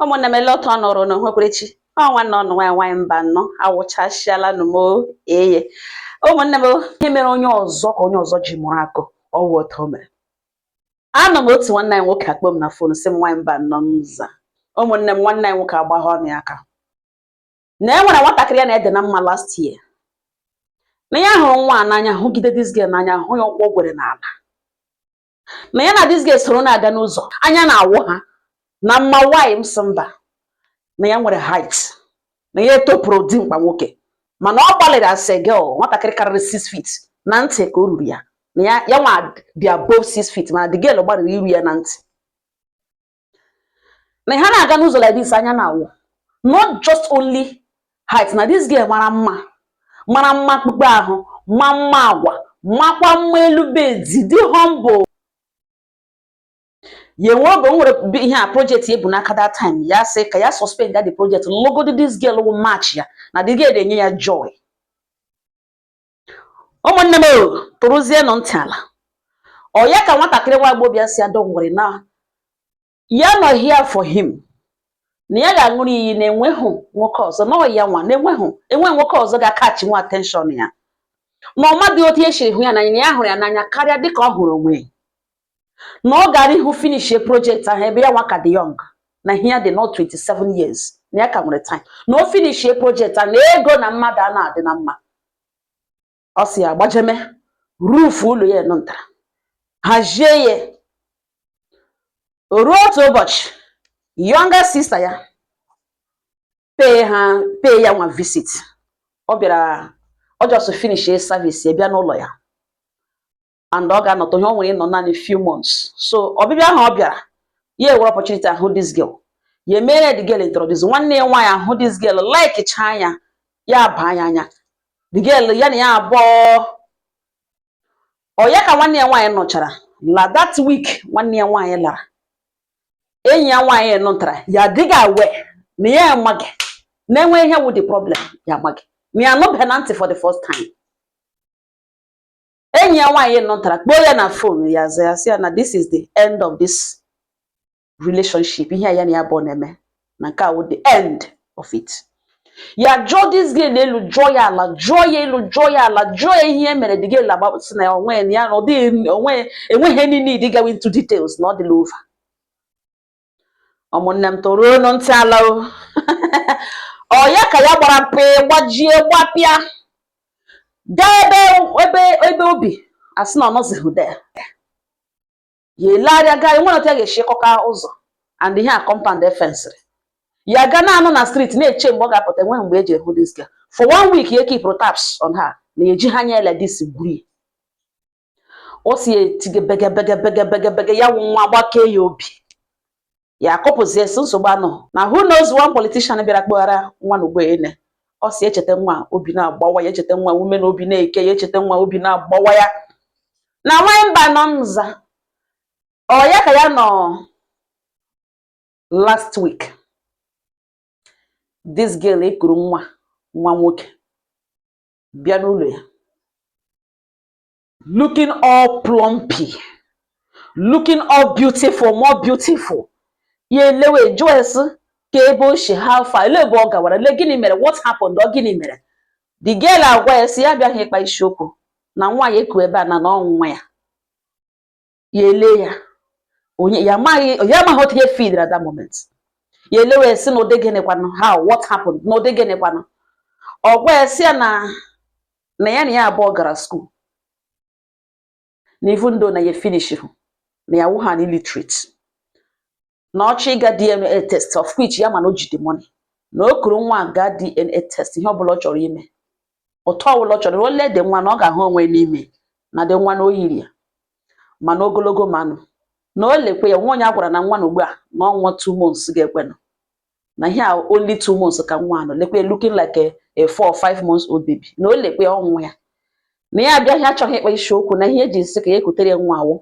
Ụmụnne m, ele otu ọ nọrọ na onwekwerechi ọ nwanne ọnụ nwaanyị nwaanyị mba nnọọ awụchasịala nụ m eye. Ụmụnne m, ihe mere onye ọzọ ka onye ọzọ ji mụrụ akụ ọwụ otu o mere. Anọ m otu nwanne anyị nwoke akpọ m na phone, sị m, "Nwaanyị mba nnọọ." M za, "Ụmụnne m." Nwanne anyị nwoke agbagha ọnụ ya aka na e nwere nwatakịrị ya na-ede na mma last year, na ya hụrụ nwa a n'anya, hụgide this girl n'anya, hụ ya ụkwụ gwere n'ala, na ya na this girl soro na-aga n'ụzọ, anya na-awụ ha na mma. Nwaanyị m sị mba, na ya nwere height, na ya etopụrụ dimkpa nwoke, mana ọ gbalịrị as a girl, nwatakịrị karịrị 6 feet na ntị ka o ruru ya, na ya ya nwa dị above 6 feet, mana the girl gbalịrị iru ya na ntị, na ha na-aga n'ụzọ like this, anya na-awụ. Not just only height, na this girl mara mma, mara mma akpụkpọ ahụ, ma mma agwa, makwa mma elu bed, dị humble. Ya enwe oge o nwere ihe a project ebu n'aka that time, ya sị ka ya suspend that the project, lụgodi this girl wụ match ya, na the girl na-enye ya joy. Ụmụnne m o, tụrụzienụ ntị ala. Ọ ya ka nwatakịrị nwa agbọghọbịa si adọ nwere na ya nọ here for him, na ya ga-aṅụrụ iyi na enweghị nwoke ọzọ na ọ ya nwa, na enweghị enwe nwoke ọzọ ga-akachi nwa attention ya, na ọ madịghị otu esiri hụ ya n'anya, na ya hụrụ ya n'anya karịa dịka ọ hụrụ onwe ya, na ọ gara ihu finish project ahụ ebe ya nwa ka dị young, na ihe ya dị not 27 years, na ya ka nwere time, na o finish project ahụ, na ego na mmadụ a na-adị na mma. Ọ sị ya gbajeme roof ụlọ ya nọ ntara hazie ya. O ruo otu ụbọchị, younger sister ya pay ha, pay ya nwa visit. Ọ bịara, ọ just finish service ya, bịa n'ụlọ ya, and ọ ga-anọtụ ihe ọ nwere ịnọ naanị few months. So ọbịbịa ahụ ọ bịara, ya ewere opportunity ahụ this girl, ya emere the girl introduce nwanne ya nwaanyị. Ahụ this girl, like chaa ya, ya baa ya anya the girl, ya na ya abụọ. Ọ ya ka nwanne ya nwaanyị nọchara la that week. Nwanne ya nwaanyị lara, enyi ya nwaanyị nụtara ya adịghị aware na ya amaghị na enwe ihe wụ the problem. Ya amaghị na ya anụbeghị na ntị for the first time. Enyi ya nwaanyị nụtara kpọọ ya na phone, ya za, ya sị ya na this is the end of this relationship, ihe a ya na ya abụọ na-eme, na nke a wụ the end of it. Ya jụọ this girl elu, jụọ ya ala, jụọ ya elu, jụọ ya ala, jụọ ya ihe mere. The girl agba sị na ya onwe ya na ọ dịghị onwe, enweghị any need go into details, na ọ dịla over. Ụmụnne m, toruo unu ntị ala o. Ọ ya ka ya gbara mpe, gbajie, gbapịa, gaa ebe obi asị na ọ nọzighị there. Ya elegharịa gaa, enwere otu ya ga-esi kọka ụzọ and ihe a compound efensịrị. Ya ga na-anọ na street na-eche mgbe ọ ga-apụta. Enweghị mgbe eji ehụ this girl for one week. Ya keep tabs on her, na eji ha anya ele this gwuri o si etige bege bege bege bege bege. Ya wụ nwa gbakee ya obi, ya akọpụzie si nsogbu anọ na who knows, one politician bịara kpọghara nwa na ugbo ene. Ọ si echeta nwa, obi na-agbawa ya, echeta nwa, ume na obi na-eke ya, echeta nwa, obi na-agbawa ya. Na nwanyị mba nọ nza, ọ ya ka ya nọ last week, this girl ekuru nwa nwa nwoke bịa n'ụlọ ya, looking all plumpy, looking all beautiful, more beautiful. Ya elewe, jụọ esi ka ebe o si, how far, ele ebe ọ gawara, le gịnị mere, what happened, ọ gịnị mere. The girl agwa ya si ya abịaghị ịkpa isiokwu, na nwa ya eku ebe a na ọnwa ya. Ya ele ya, onye ya amaghị, ya amaghị otu ihe feel at that moment. Ya elewe sị na ụdị gịnịkwanụ, how, what happened, na ụdị gịnịkwanụ. Ọ gwa ya sị ya na ya na ya abụọ gara school, na even though na ya finish hụ, na ya wụ ha illiterate, na ọchọ ịga DNA test, of which ya mana o ji the money, na o kuru nwa gaa DNA test, ihe ọbụla ọ chọrọ ime, ụtọ ọbụla ọ chọrọ ole dị nwa, na ọ ga-ahụ onwe n'ime na dị nwa na o yiri ya, mana ogologo manụ na o lekwe ya nwa onye a gwara na nwa na ugbu a na ọnwa 2 months ga-ekwenụ na ihe a, only 2 months ka nwa anọ, lekwe looking like a 4 or 5 months old baby, na o lekwe ọnwa ya, na ya abịaghị achọghị ịkpa isiokwu, na ihe eji sị ka ya ekutere ya nwa awụ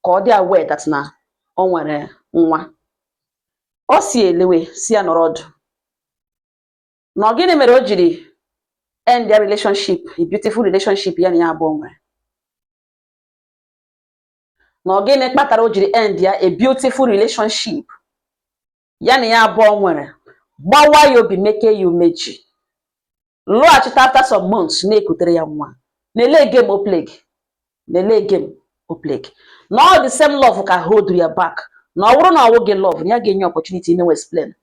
ka ọ dị aware that na o nwere nwa. Ọ si elewe, si ya nọrọ ọdụ, na ọ gịnị mere o jiri end their relationship, a beautiful relationship ya na ya abụọ nwere, na ọ gịnị kpatara o jiri end ya a beautiful relationship. Ya na ya abụọ nwere gbawa ya obi, meke ya umeji, lụghachite after some months, na-ekutere ya nwa na-ele game o play, na-ele game o play, na all the same love ka hold ya back, na ọ bụrụ na ọ wụghị love, ya ga-enye opportunity imewe explain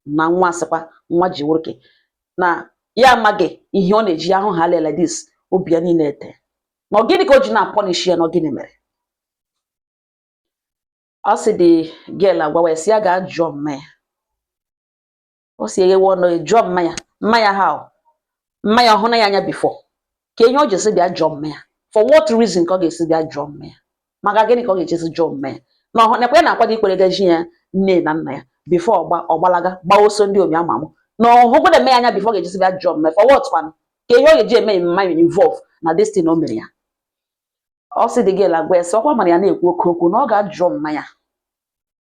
na nwa asịkwa nwa ji nwoke na ya amaghị ihe ọ na-eji ahụ ha like this, obi ya niile ete na ọ gịnị ka o ji na-apunish ya, na ọ gịnị mere. Ọ sị the girl agwawa ya sị ya gaa jụọ mma ya. Ọ si eghewe ọnụ, jụọ mma ya, mma ya how? Mma ya ọhụrụ ya anya before ka ihe o ji sị bịa jụọ mma ya, for what reason ka ọ ga-esi bịa jụọ mma ya, maka gịnị ka ọ ga-ejesi jụọ mma ya, na ọhụ nekwa ya na-akwado ikwere gaji ya nne na nna ya before ọgba ọgbalaga gbaa oso ndị omi ama amụ, na ọhụgwada eme ya anya before ọ ga-ejesi bịa jụọ mma ya, for what kwanụ, ka ihe ọ ga-eji eme mma ya involve na this thing o mere ya. Ọ sị the girl agwa ya sị ọkwa mara ya na-ekwu oke okwu, na ọ ga-ajụọ mma ya,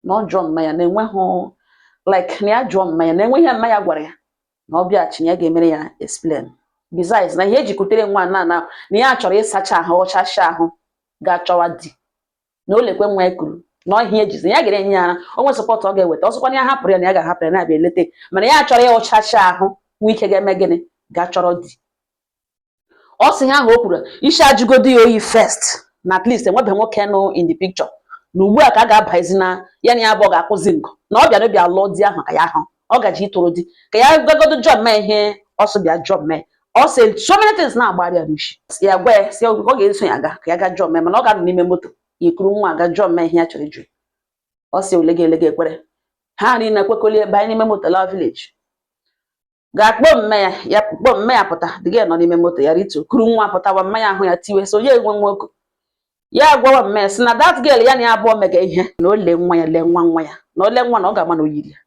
na ọ jụọ mma ya na enweghị like na ya jụọ mma ya na enweghị mma ya gwara ya na ọ bịaghachi ya ga-emere ya explain. Besides, na ihe ejikutere nwa na na na ya chọrọ ịsacha ahụ, ọchacha ahụ, ga-achọwa di na o lekwe nwa ya kuru na ọhịa ejizi ya gara enye ya ara o nwe support ọ ga-eweta. Ọsọkwa na ya hapụrụ ya, na ya ga-ahapụ ya na-abịa elete, mana ya chọrọ ịghọchacha ahụ, nwee ike ga-eme gịnị, ga-achọrọ di. Ọ sị ihe ahụ o kwuru isi ajụgodo ya oyi first, na at least enwebeghị nwoke nọ in the picture, na ugbu a ka a ga-abazi na ya na ya abụọ ga-akụzi ngụ, na ọ bịara bịa lụọ di ahụ ka ya hụ ọ gaji ịtụrụ di ka ya gagodo John mee ihe ọsọ bịa John mee. Ọ sị so many things na-agbara ya n'ushi. Ya gwa ya sị ọ ga-eso ya aga ka ya ga John mee, mana ọ ga-anọ n'ime moto ya ekuru nwa aga John mee ihe ya chọrọ ịjụ. Ọ sị ole ga-ele ga ekwere ha niile ekwekolie banye n'ime moto lawa village, ga-akpọ mme ya, ya kpọọ mme ya pụta. Dịga nọ n'ime moto ya rituo, kuru nwa pụtawa, mmanya ahụ ya tiwe so ya enwe nwoke. Ya gwawa mme ya sị na that girl ya na ya abụọ mega ihe, na o lee nwa ya, lee nwa nwa ya, na o lee nwa na ọ ga-ama na o yiri ya,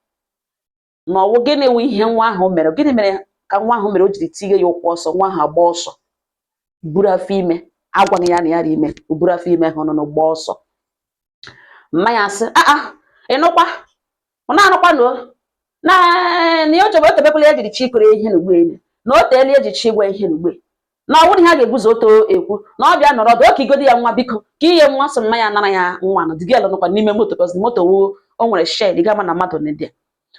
na ọwụ gịnị wụ ihe nwa ahụ mere, gịnị mere ka nwa ahụ mere o jiri tinye ya ụkwụ ọsọ, nwa ahụ agba ọsọ buru afọ ime, agwaghị ya na ya dị ime, o buru afọ ime hụ nọ gba ọsọ. Mmanya sị aa ịnụkwa ọ na-anụkwa na na na ya ochebe otebekwala ya jiri chi ikoro ihe n'ugbo elu, na o teela eji chi ịgwa ihe n'ugbo, na ọ bụrụ ihe a ga-ebuzo oto ekwu, na ọ bịa nọrọ ọdụ oke igodi ya nwa, biko ka ihe nwa sị mmanya nara ya nwa na digel nọkwa n'ime moto cos moto wo o nwere shed gama na mmadụ na dị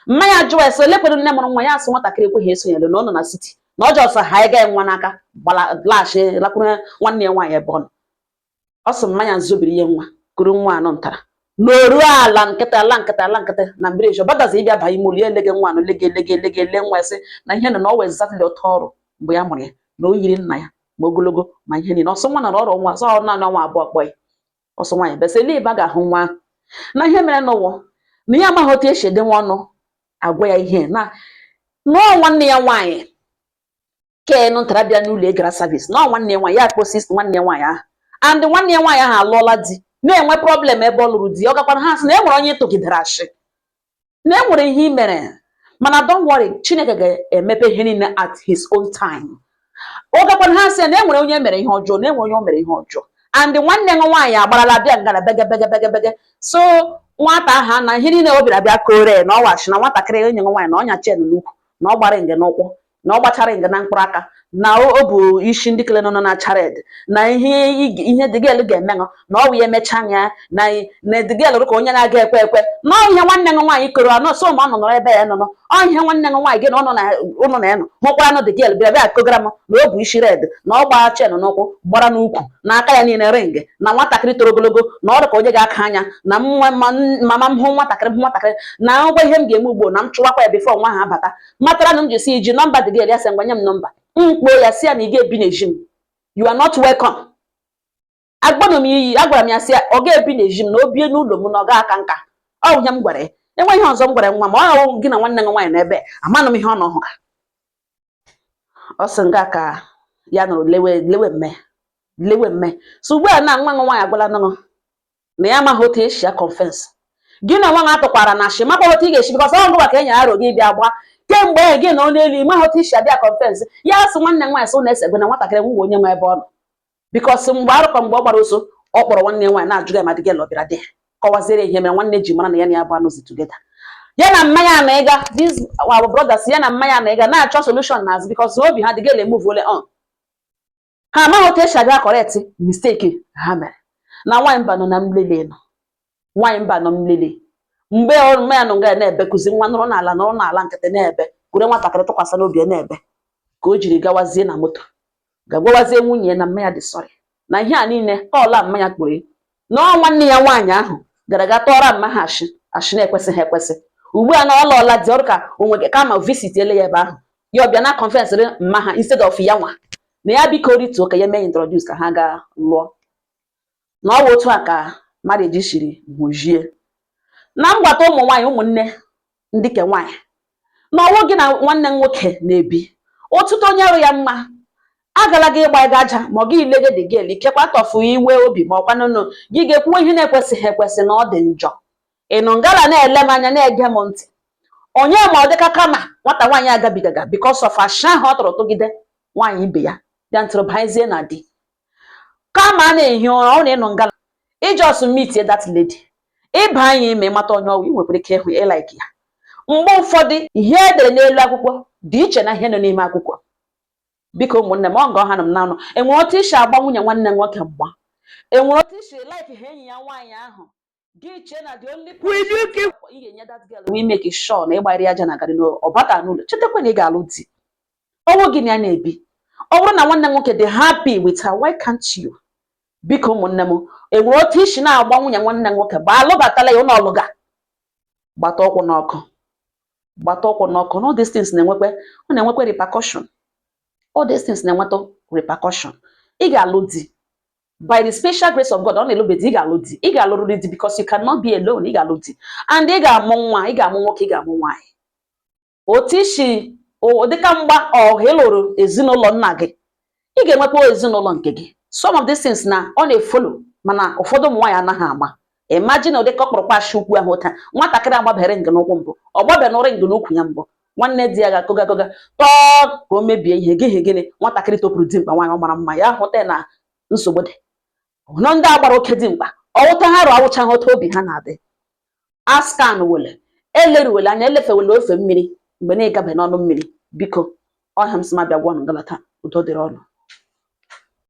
mmanya jụwa ese olekwere nne mụrụ nwa ya, asị nwatakịrị ekweghị esonyere, na ọ nọ na city, na ọ jọsọ ha ịga nwa n'aka gbala laghachi lakwuru nwanne ya nwaanyị ebe ọ nọ. Ọ sị mmanya zobiri ihe nwa kuru nwa anọ ntara n'oru ala nkịta ala nkịta ala nkịta na mbiri ọbadazi ịbịa banye ime ụlọ ya, elege nwa anọ lege lege lege le nwa, sị na ihe nọ na ọ wụ exactly otu ọrụ mgbe ya mụrụ ya, na o yiri nna ya ma ogologo ma ihe niile. Ọsọ nwa nọrọ ọrụ nwa sọ naanị ọnwa 2 kpọ ya ọsọ nwaanyị besị ele ebe a ga-ahụ nwa ahụ na ihe mere n'ụwa, na ya amaghị otu esi ede nwa ọnụ agwa ya ihe na nụọ nwanne ya nwaanyị ken ntara bịa n'ụlọ egara service, na nwanne ya nwaanyị ya akpọsi nwanne ya nwaanyị ahụ, and nwanne ya nwaanyị ahụ alụọla di na-enwe problem ebe ọ lụrụ di. Ọ gakwara ha sị na e nwere onye tụgidere ashị, na e nwere ihe i mere, mana don't worry, Chineke ga-emepe ihe niile at his own time. Ọ gakwara ha sị na e nwere onye mere ihe ọjọọ, na e nwere onye o mere ihe ọjọọ, and nwanne ya nwaanyị agbarala bịa ngara bege bege bege bege so nwata ahụ na ihe niile o bịara bịa kore na ọ wachi na nwatakịrị enyi nwaanyị na ọnya chen n'ukwu, na ọ gbara nge n'ụkwụ, na ọ gbachara nge na mkpụrụ aka, na o bụ isi ndị kele nọ na chared, na ihe ihe dịgel ga-emenụ na ọ bụ ya emechaa ya na na dịgel ka onye na-aga ekwe ekwe na ọ ihe nwanne gị nwaanyị koro anọ so ma ọ nọ nọrọ ebe ya nọ nọ ọ ihe nwanne gị nwaanyị gị na ọ nọ na ụlọ na ya nọ hụkwara nụ dịgel bịara bịa kogara m na o bụ isi red, na ọ gbara chen n'ụkwụ, gbara n'ukwu, na aka ya niile ring, na nwatakịrị toro ogologo, na ọ dị ka onye ga-aka anya na mama m hụ nwatakịrị, m hụ nwatakịrị na ngwa ihe m ga-eme ugbo na m chụwakwa ya before nwa ahụ abata matara na m ji si iji nọmba dịgel ya sị ngwa nye m nọmba m kpoo ya, si ya na ị ga-ebi n'ezi m, you are not welcome. Agbọnọ m iyi, agwara m ya sị ya ọ ga-ebi n'ezi m, na o bie n'ụlọ m na ọ ga-aka nka. Ọ bụ ihe m gwara ya, enwe ihe ọzọ m gwara nwa ma ọ hụ gị na nwanne gị nwaanyị n'ebe amanụ m ihe ọ nọ hụ ka ọ sị nga ka ya nụrụ lewe lewe mme lewe mme. So ugbu a na nwa gị nwaanyị agwala nụrụ na ya amaghị otu esi ya confess gị na nwa gị atụkwara na ashị makwa otu ị ga-esi because ọ ngụwa ka e nyere aro gị bịa gba kemgbe ahụ gị na ọ n'elu ịmaghị otu isi abịa confess ya. Sị nwanne nwaanyị sị na esegbe na nwatakịrị nwa onye nwe ebe ọ nọ because mgbe arụkọ mgbe ọ gbara ọsọ, ọ kpọrọ nwanne ya nwaanyị na-ajụ ya ma dị gị ọ bịara dị ya kọwaziere ihe mere nwanne ji mara na ya na ya bụ anụzi together, ya na mmanya na ịga this our brothers, ya na mmanya na ịga na-achọ solution n'azụ because obi ha dị gị move ole on ha amaghị otu esi abịa correct mistake ha mere. Na nwaanyị mba nọ na mlele, nọ nwaanyị mba nọ mlele. Mgbe ọrụ ya nọ nga na-ebekuzi nwa, nọrọ n'ala nkịtị na-ebe, kwure nwatakịrị tụkwasị n'obi ya na-ebe, ka o jiri gawazie na moto ga-agwawazie nwunye ya na mma ya dị sorry na ihe a niile kọọla mmanya kpụrụ na ọ nwanne ya nwaanyị ahụ gara ga tọọrọ mma ha ashị ashị na-ekwesịghị ekwesị. Ugbu a na ọ lọọla di, ọrụ ka o nwe kama visit ele ya ebe ahụ, ya ọbịa na confess mma ha instead of ya nwa na ya biko rituo ka ya mee introduce ka ha gaa lụọ. Na ọ bụ otu a ka marriage siri hụjie. Na mgbata ụmụ nwaanyị, ụmụnne ndị ke nwaanyị, na ọwụ gị na nwanne m nwoke na-ebi ọtụtụ onye arụ ya mma, agala gị ịgba ego aja ma ọ gị ilege dị gị ikekwa tọfụ iwe obi, ma ọkwa nụnụ gị ga-ekwuwe ihe na-ekwesịghị ekwesị na ọ dị njọ. Ịnụ ngala na-ele m anya, na-ege m ntị, onye ma ọ dịka kama nwata nwaanyị agabigaga because of asha ahụ ọ tụrụ tụgide nwaanyị ibe ya bịa ntụrụ banyezie na di, kama a na-ehi ụra ọ na ịnụ ngala i just meet that lady, ịba anya ime mata onye ọwụ, ị nwekwara ike ịhụ ị like ya. Mgbe ụfọdụ ihe edere n'elu akwụkwọ dị iche na ihe nọ n'ime akwụkwọ. Biko ụmụnne m, ọ nga ọha nọ m n'ọnụ. Enwere otu isi agba nwunye nwanne m nwoke mgba, enwere otu isi like ha enyi ya nwaanyị ahụ gị chee na the only Will you keep ị ga-enye that girl we make sure na ịgbara ya aja na garị na ọ bata n'ụlọ. Chetakwa na ị ga-alụ di, ọnwụ gị na ya na-ebi. Ọ bụrụ na nwanne m nwoke dị happy with her, why can't you? Biko ụmụnne m, enwere otu isi na-agba nwunye nwanne m nwoke gba alụbatala ya ụlọ ọlụga, gbata ụkwụ n'ọkụ, gbata ụkwụ n'ọkụ. All these things na-enwekwe, ọ na-enwekwe repercussion. All these things na-enweta repercussion. Ị ga-alụ di by the special grace of God, ọ na-elube di, ị ga-alụ di, ị ga-alụrịrị di because you cannot be alone. Ị ga-alụ di and ị ga-amụ nwa, ị ga-amụ nwoke, ị ga-amụ nwaanyị. Otu isi dịka mgba ọgụ ịlụrụ ezinụlọ nna gị, ị ga-enwekwa ezinụlọ nke gị. Some of these things na ọ na-e follow, mana ụfọdụ ụmụ nwaanyị anaghị agba. Imagine ụdị ka ọkpụrụkpụ ashị ukwu ahụ taa nwatakịrị agbabere ngị n'ụkwụ mbụ, ọ gbabere n'ụrị ngị n'ukwu ya mbụ, nwanne di ya ga-akụga akụga tọọ ka o mebie ihe gịghị gịnị. Nwatakịrị topụrụ dimkpa nwaanyị, ọ mara mma, ya hụta na nsogbu dị nọ. Ndị a gbara oke dimkpa ọwụta ha rụ awụcha ha otu obi ha na-adị askan wele eleruwele anya elefewele ofe mmiri mgbe na-ịgabe n'ọnụ mmiri. Biko, ọhịa m sị ma bịa gwa ọnụ ngalata. Udo dịrị ọnụ.